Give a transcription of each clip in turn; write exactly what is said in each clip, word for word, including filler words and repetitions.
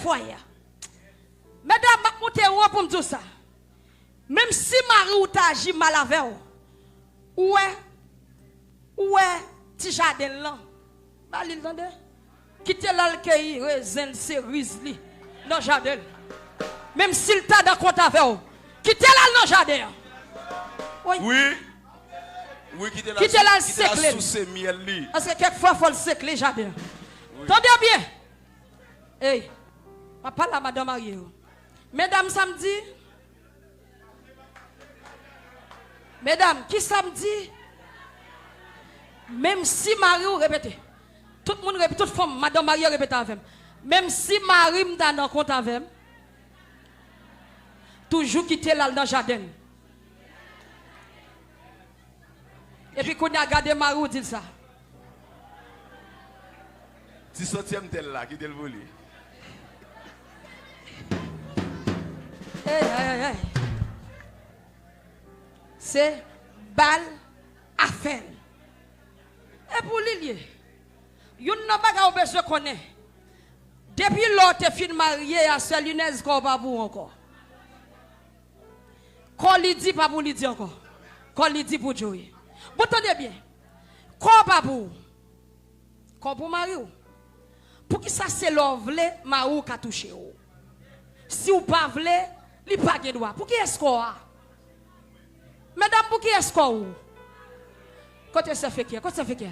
fwaye a. Medam, m ap moute wo pou m di w sa. Menm si mari w ta aji mal avè w, ou wè, ou wè ti jaden l lan, ba li l tande. Kite l al keyi rezen l, seriz li nan jaden l. Menm si l ta nan kont avè w, kite l al nan jaden an. Wi. Wi. Wi, kite l al, kite l al sekle l. Souse myèl li. Paske kèk fwa, fò l sekle jaden an. Wi. Tande byen. Ey, m ap pale a madan marye yo. Medam, sa m di? Medam, ki sa m di? Menm si mari w, repete. Tout moun, rep-, tout fanm, madan marye, repete avè m. Menm si mari m ta nan kont avè m, toujou kite l al nan jaden l. Epi kounye a, gade mari w, di l sa. Ti santyèm tèl la, kite l pou li. Ey, ey, ey, ey. Se ba l afè l. E pou li l ye. Youn nan bagay ou bezwen konnen. Depi lè w te fin marye a, sè Linèz, kò w pa pou w ankò. Kò Lidi pa pou Lidi ankò. Kò Lidi pou Joey. Bon, tande byen. Kò w pa pou ou. Kò w pou mari w. Poukisa se lè w vle, mari w ka touche w? Si w pa vle, li pa gen dwa. Pou kiyès kò a? Medam, pou kiyès kò ou? Kote sè Fekè? Kote sè Fekè?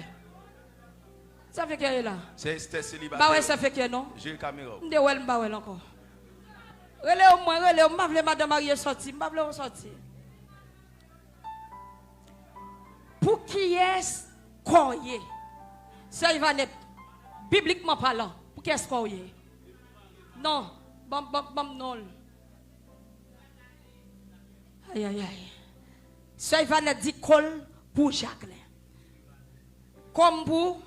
Sè Fekè ye la. Sè Estè selibatè. M pa wè sè Fekè non. Jere kamera w. M te wè l, m pa wè l ankò. Rele w mwen, rele w. M pa vle madan marye sòti. M pa vle w sòti. Pou kiyès kò w ye? Sè Ivanèt, biblikman palan, pou kiyès kò w ye? Non, ban m, ban m, ban m non l. Ayayay. Sè Ivanèt di kò l pou Jaklen. Kò m pou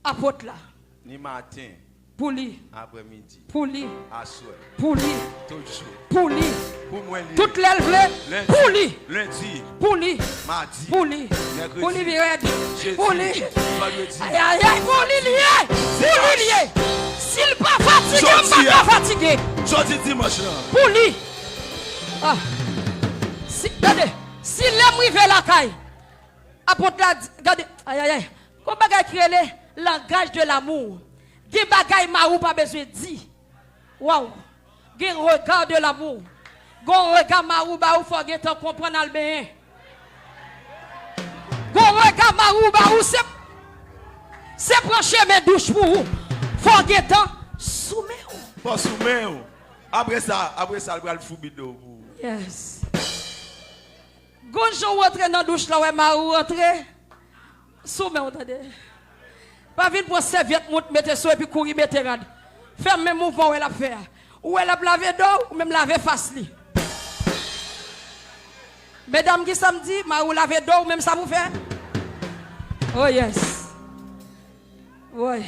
apot la. Ni maten. Pou li. Aprèmidi. Pou li. Aswè. Pou li. Tout jou. Pou li. Pou mwen li ye. Tout lè l vle. Lendi. Pou li. Lendi. Pou li. Madi. Pou li. Mèkredi. Pou li pi rèd. Jedi. Pou li. Vandredi. Ayayay, pou li li ye. Pou li li ye. Si l pa fatige, m pa ka fatige. Jodi dimanch lan. Pou li. Ah. Si, gade, si lè m rive lakay, apot la di, gade, ayayay, gon bagay ki rele langaj de l'amour. Gen bagay mari w pa bezwen di. Waw. Gen regard de l'amour. Gon rega mari w ba ou, fò w gentan konprann al benyen. Gon rega mari w ba ou, se, se pran chemen douch pou ou. Fò w gentan sou men w. Fò sou men w. Apre sa, apre sa, l pral foubi do pou ou. Yes. Gon jan w antre nan douch la, w wè mari w antre sou men w, tande. Pa vin pran sèvyèt, mout, mete sou epi kouri mete rad. Fè menm mouvman w wè l ap fè a. Ou wè l ap lave do w, ou menm lave fas li. Medam, ki sa m di? Mari w lave do w, ou menm sa pou fè? Oh yes. Woy.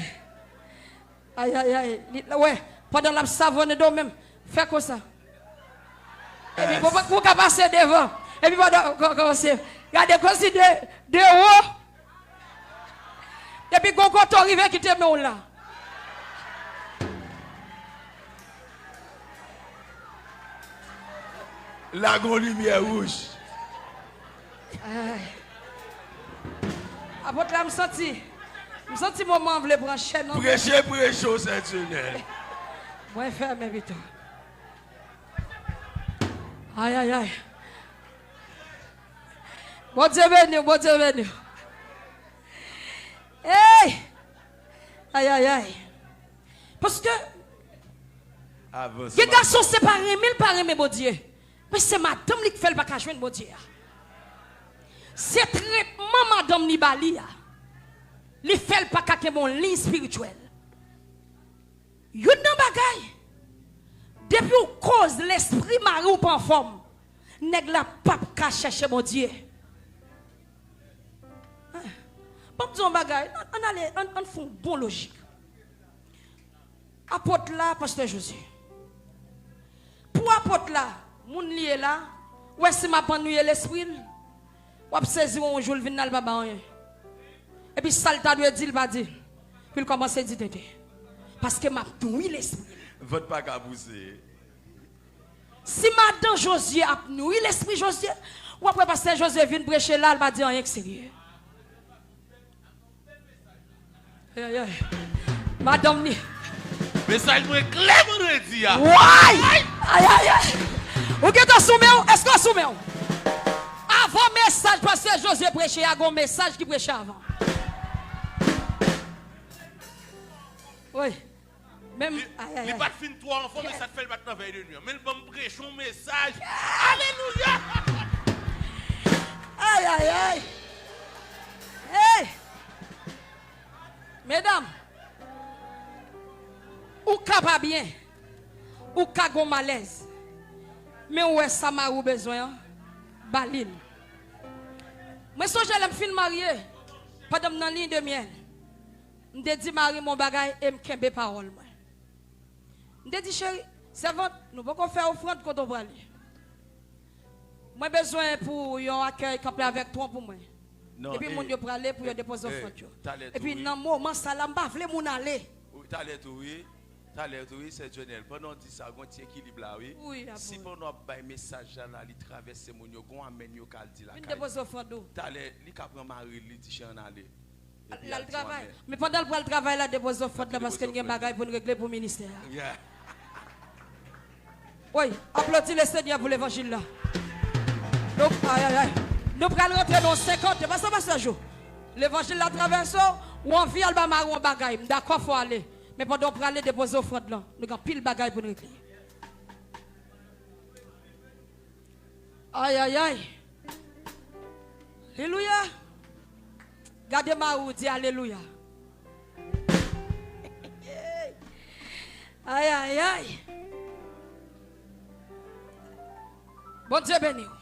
Ayayay, li, wè, pandan l ap savonnen do menm, fè konsa. Epi pou, pou w ka pase devan. Epi pandan, kò, kòmanse, gade, kòmanse de, de wo. Epi gon kote w rive kite men w la. La gon limyè wouj. Ay. Apot la, m santi, m santi moman an vle pran chè nan men. Preche, preche, o Sentènè. Mwen fèmen pito. Ay, ay, ay. Bondye beni w, Bondye beni w. Ey! Ay, ay, ay. Paske gen gason, se pa renmen l pa renmen Bondye, men se madanm li k fè l pa ka jwenn Bondye a. Se tretman madanm li ba li a, li fè l pa ka kenbe yon liy espirityèl. Youn nan bagay, depi w koz lespri mari w pa anfòm, nèg la p ap ka chèche Bondye. Ban m di w yon bagay, ann, ann ale, ann, ann fè yon bon lojik. Apot la, pastè Jozye. Pou apot la, moun li ye la, ou wè si m ap annwiye lespri l, w ap sezi wè yon jou l vin la, l pa ba anyen. Epi sa l ta dwe di, l pa di. Epi l kòmanse di tenten. Paske m ap nwi lespri l. Vant pa ka pouse. Si madan Jozye ap nouri lespri Jozye, w ap wè pastè Jozye vin preche la, l pa di anyen k serye. Ay, ay, ay. Madanm ni. Mesaj mwen klè vandredi a. Way! Ay, ay, ay. Ou gentan sou men w? Èske w sou men w? Avan mesaj pastè Jozye preche a, gon mesaj ki preche avan. Wi. Menm, ay, ay, li pa t fin twò anfòm, e sa k fè l pa t nan vèy de nwi an. Men l ban m preche yon mesaj. Alelouya! Ay, ay, ay! Hey! Medam, ou ka pa byen, ou ka gon malèz, men ou wè sa mari w bezwen an, ba li l. Mwen sonje lè m fin marye, pandan m nan liy de myèl, m te di mari m yon bagay e m kenbe pawòl mwen. M te di, cheri, sèvant, nou poko fè ofrann kote w prale. Mwen bezwen pou yon akèy kanpe avèk twon pou mwen. Epi moun yo prale pou yo depoze ofrann yo. Epi nan moman sa la, m pa vle moun ale. Wi, talè tou, wi. Talè tou, wi, sè Jonel. Pandan w di sa, gon ti ekilib la, wi. Si pandan w ap bay mesaj la, la, li travèse moun yo, gon amèn yo ka al di lakay. Vin depoze ofrann ou. Talè, li ka pran mari l, li di, cheri, ann ale. L al travay. Men pandan l pral travay la, depoze ofrann la, paske n gen bagay pou n regle pou ministè a. Wi, aplodi Lesenyè pou levanjil la. Nou, ay, ay, ay. Nou pral rantre nan senkant, e pa sa, pastè Jou. Levanjil la travèse w, ou anvi al ba mari w yon bagay, m dakò fò w ale. Men pandan w prale depoze ofrann lan, nou gen anpil bagay pou n regle. Ay, ay, ay. Alelouya. Gade mari w, di alelouya. Ay, ay, ay. Bondye beni w.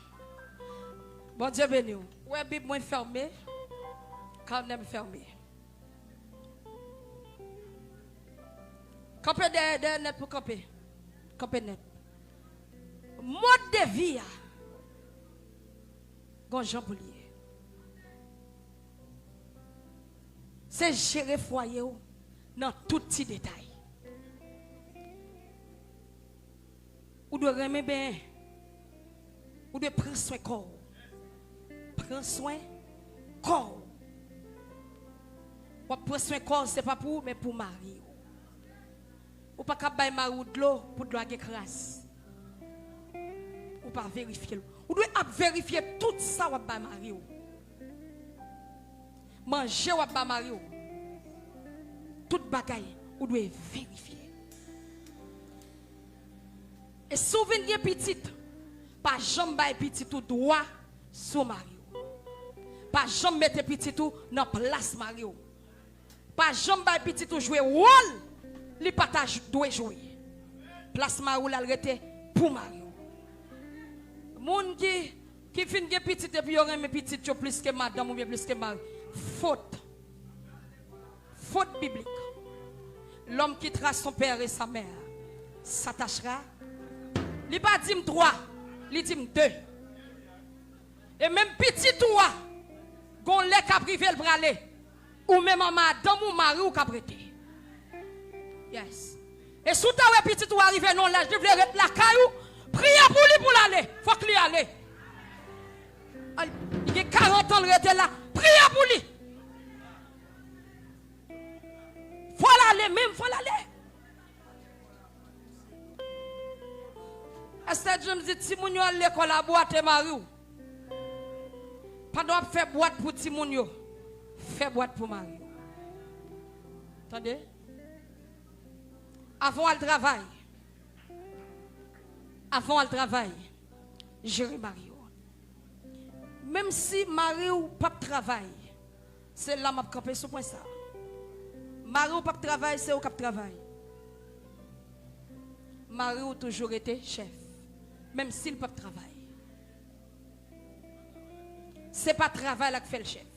Bondye beni w. Ou wè Bib mwen fèmen, kanè m fèmen. Kanpe dèyè, dèyè nèt pou kanpe. Kanpe nèt. Mòd de vi a, gon jan pou l ye. Se jere fwaye w nan tout ti detay. Ou dwe renmen benyen. Ou dwe pran swen kò w. Pran swen kò w. W ap pran swen kò w, se pa pou ou, men pou mari w. Ou pa ka bay mari w dlo pou dlo a gen kras. Ou pa verifye l. Ou dwe ap verifye tout sa w ap bay mari w. Manje w ap ba mari w. Tout bagay, ou dwe verifye. E si w vin gen pitit, pa janm bay pitit ou dwa sou mari w. Pa janm mete pitit ou nan plas mari w. Pa janm bay pitit ou jwe wòl li pa ta j-, dwe jwe. Plas mari w la, l rete pou mari w. Moun ki, ki fin gen pitit epi yo renmen pitit yo plis ke madanm oubyen plis ke mari. Fot. Fot biblik. L'homme quittera son père et sa mère, s'attachera. Li pa di m twa, li di m de. E menm pitit ou a, gon lè k ap rive l prale. Ou menm an madanm ou mari w k ap rete. Yes. E si w ta wè pitit ou a rive nan yon laj, li vle ret lakay ou, priye pou li pou l ale. Fòk li ale. Al, li gen karant an l rete la. Priye pou li. Fò l ale menm, fò l ale. Esther James di, timoun yo al lekòl, abwate mari w. Pandan w ap fè bwat pou timoun yo, fè bwat pou mari w. Tande? Avan w al travay, avan w al travay, jere mari w. Menm si mari w p ap travay, se la m ap kanpe sou pwen sa. Mari w p ap travay, se ou k ap travay. Mari w toujou rete chèf, menm si l p ap travay. Se pa travay la k fè l chèf.